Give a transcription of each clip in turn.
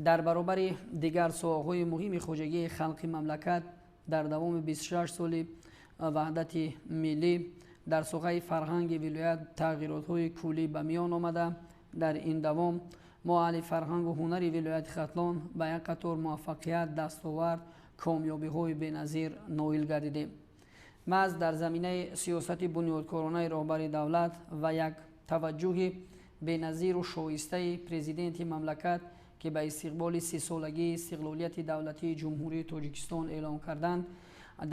Дар баробари дигар соҳаҳои муҳими хоҷагии халқи мамлакат, дар давоми 26 соли ваҳдати миллӣ дар соҳаи фарҳанги вилоят тағйиротҳои куллӣ ба миён омада, дар ин давом мо аҳли фарҳангу ҳунари вилояти Хатлон ба як қатор муваффақият, дастовард, комёбиҳои беназир ноил гардидем. Маҳз дар заминаи сиёсати бунёдкоронаи роҳбари давлат ва як таваҷҷӯҳи беназиру шоистаи президенти мамлакат, ки ба истиқболи 30-солагии истиқлолияти давлатии Ҷумҳурии Тоҷикистон эълон карданд,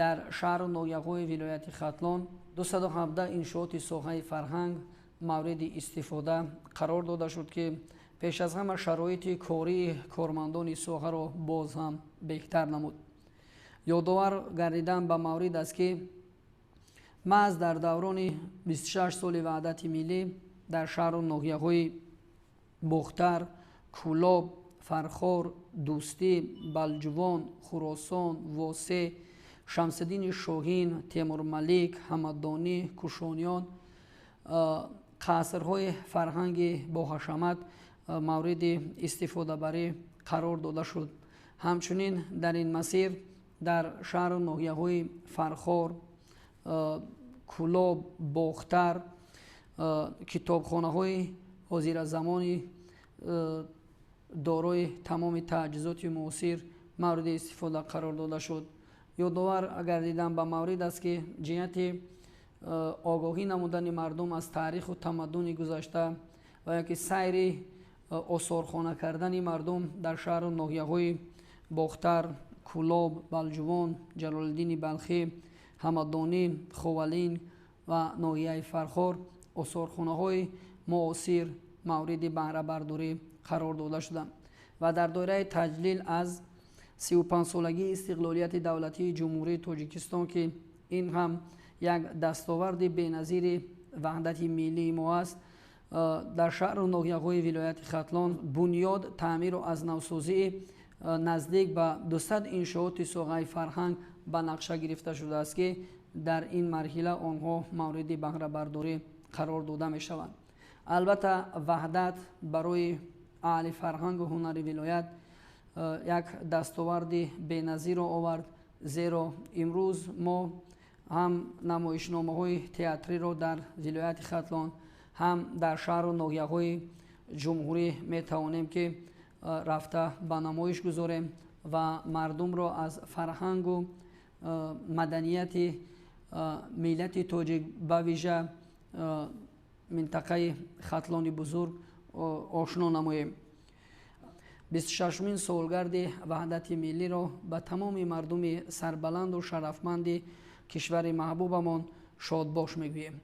дар шаҳру ноҳияҳои вилояти Хатлон 217 иншооти соҳаи фарҳанг мавриди истифода қарор дода шуд, ки пеш аз ҳама шароити кории кормандони соҳаро боз ҳам беҳтар намуд. Ёдовар гардидан ба маврид аст, ки маҳз дар даврони 26 соли ваҳдати миллӣ дар шаҳру ноҳияҳои Бохтар, Кӯлоб, Фархор, Дӯстӣ, Балҷувон, Хуросон, Восе, Шамсиддини Шоҳин, Темурмалик, Ҳамадонӣ, Кушониён қасрҳои фарҳанги боҳашамат мавриди истифодабарӣ қарор дода шуд. Ҳамчунин дар ин масир дар шаҳру ноҳияҳои Фархор, Кӯлоб, Бохтар китобхонаҳои ҳозиразамони дорои тамоми таҷҳизоти муосир мавриди истифода қарор дода шуд. Ёдовар гардидан ба маврид аст, ки ҷиҳати огоҳӣ намудани мардум аз таъриху тамаддуни гузашта ва ёки сайри осорхона кардани мардум дар шаҳру ноҳияҳои Бохтар, Кӯлоб, Балҷувон, Ҷалолиддини Балхӣ, Ҳамадонӣ, Ховалинг ва ноҳияи Фархор осорхонаҳои муосир мавриди баҳрабардорӣ қарор дода шуданд. Ва дар доираи таҷлил аз 35-солагии истиқлолияти давлатии Ҷумҳурии Тоҷикистон, ки ин ҳам як дастоварди беназири ваҳдати миллии мо аст, дар шаҳру ноҳияҳои вилояти Хатлон бунёд, таъмиру аз навсозии наздик ба 200 иншооти соҳаи фарҳанг ба нақша гирифта шудааст, ки дар ин марҳила онҳо мавриди баҳрабардорӣ қарор дода мешаванд. Албатта, ваҳдат барои аҳли фарҳангу ҳунари вилоят як дастоварди беназирро овард, зеро имрӯз мо ҳам намоишномаҳои театриро дар вилояти Хатлон, ҳам дар шаҳру ноҳияҳои ҷумҳурӣ метавонем, ки рафта ба намоиш гузорем ва мардумро аз фарҳангу маданияти миллати тоҷик, ба вижа минтақаи Хатлони бузург ошно намоем. 26-умин солгарди ваҳдати миллиро ба тамоми мардуми сарбаланду шарафманди кишвари маҳбубамон шодбош мегӯем.